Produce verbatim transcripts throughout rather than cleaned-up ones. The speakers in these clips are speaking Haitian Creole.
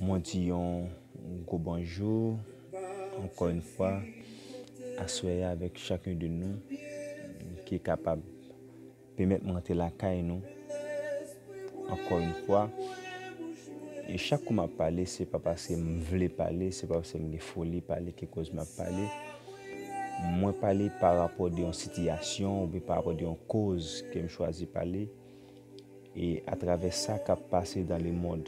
Mwen di yon gwo bonjou, ankò yon fwa, aswè a avèk chak youn de nou ki kapab pèmèt mwen rantre lakay nou, ankò yon fwa. E chak kou m ap pale, se pa paske m vle pale, se pa paske m gen foli pale ki koz m ap pale. Mwen pale pa rapò de yon sitiyasyon oubyen pa rapò de yon koz ke m chwazi pale. E atravè sa k ap pase dans le monde,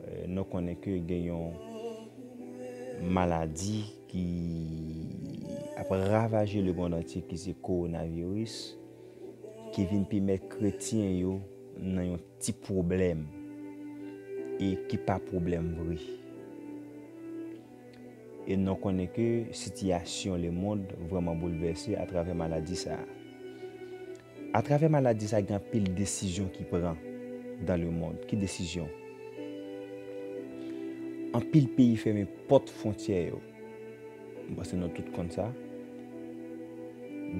euh, nou konnen ke gen yon maladi ki ap ravaje lemonn antye ki se kowonaviris, ki vin pèmèt kretyen yo nan yon ti pwoblèm e ki pa pwoblèm vre. E nou konnen ke sitiyasyon lemonn vrèman boulvèse atravè maladi sa a. Atravè maladi sa a, gen anpil desizyon ki pran dans le monde. Ki desizyon? Anpil peyi fèmen pòt fwontyè yo. M panse nou tout konn sa.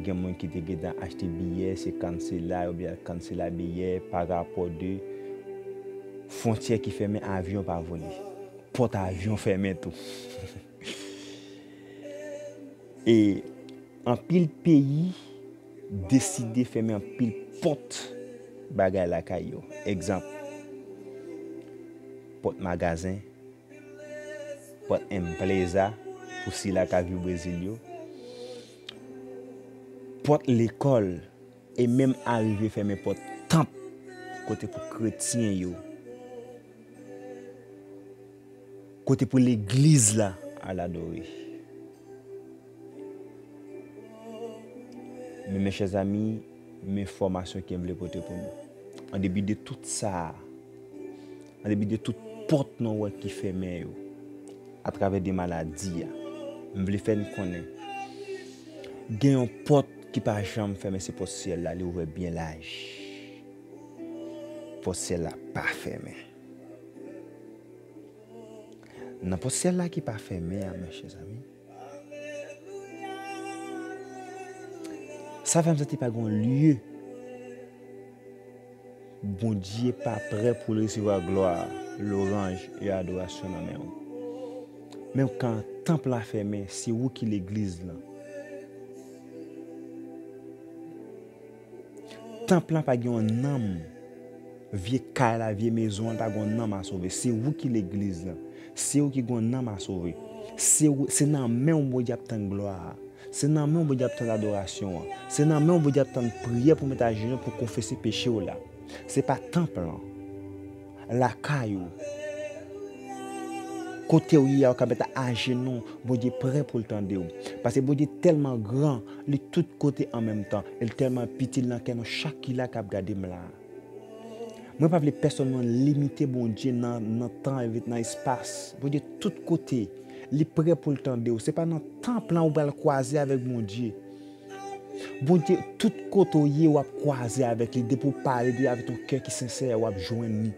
Gen moun ki te gentan achte biyè, se kansela, yo byen kansela biyè pa rapò de fwontyè ki fèmen, avyon pa vole. Pòt avyon fèmen tou. E anpil peyi deside fèmen anpil pòt bagay lakay yo. Egzanp, pòt magazen, pòt empreza pou sila k ap viv Brezil yo, pòt lekòl, e menm arive fèmen pòt tanp kote pou kretyen yo, kote pou legliz la al adore. Men, mes chers amis, men enfòmasyon ke m vle pote pou nou. An depi de tout sa a, an depi de tout pòt nou wè ki fèmen yo, atravè de maladi a, m vle fè n konnen, gen yon pòt ki pa janm fèmen, se pòt syèl la, li ouvè byen laj. Pòt syèl la pa fèmen. Nan pòt syèl la ki pa fèmen an, mes chers amis, sa fè m santi pa gen lye Bondye pa prè pou l resevwa glwa, lwanj e adorasyon nan men w. Menm kan tanp la fèmen, se ou ki legliz lan. Tanp lan pa gen yon nanm. Vye kay la, vye mezon an, pa gen yon nanm a sove. Se ou ki legliz lan. Se ou ki gen yon nanm a sove. Se ou, se nan men w Bondye ap tann glwa a. Se nan men w Bondye ap tann adorasyon an. Se nan men w Bondye ap tann priyè pou w met ajenou pou konfese peche w la. Se pa tanp lan. Lakay ou. Kote w ye a, ou ka met ajenou, Bondye prè pou l tande w. Paske Bondye tèlman gran, li tout kote an menm tan. E l tèlman piti, l nan kè nou chak ki la k ap gade m la. Mwen pa vle pèsòn mwen limite Bondye nan, nan tan, nan espas. Bondye tout kote. Li prè pou l tande w. Se pa nan tanp lan ou pral kwaze avèk Bondye. Bondye, tout kote w ye, w ap kwaze avèk li. Depi w pale, depi avèk yon kè ki sensè, w ap jwenn li.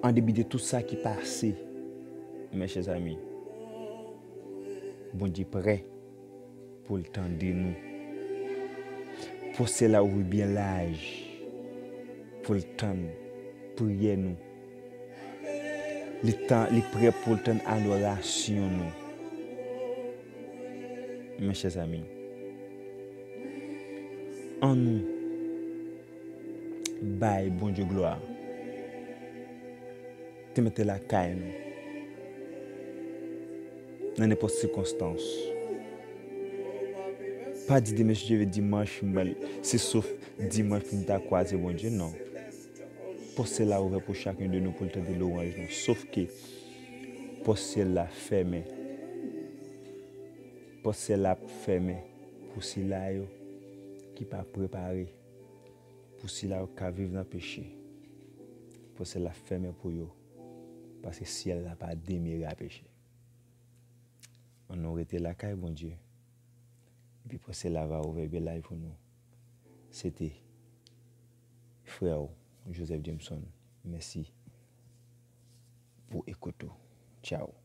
An depi de tout sa ki pase, mes chers amis, Bondye prè pou l tande nou. Pòt syèl la ouvri byen laj pou l tann priyè nou. Li tan, li prè pou l tann adorasyon nou. Mes chers amis, annou bay Bondye glwa. Te mete lakay nou. Nan nenpòt sikonstans. Pa di demen si Dye vle dimanch, mwen, se sof dimanch pou m ta kwaze Bondye, non. Pòt syèl la ouvè pou chak youn de nou pou l tande lwanj nou. Sof ke pòt syèl la fèmen. Pòt syèl la ap fèmen pou sila yo ki pa prepare, pou sila yo k ap viv nan peche. Pòt syèl la fèmen pou yo, paske syèl la pa demere a peche. Annou rete lakay Bondye, epi pòt syèl la va ouvè byen laj pou nou. Se te frè w, Joseph Jameson. Mèsi pou ekout ou. Tchaw.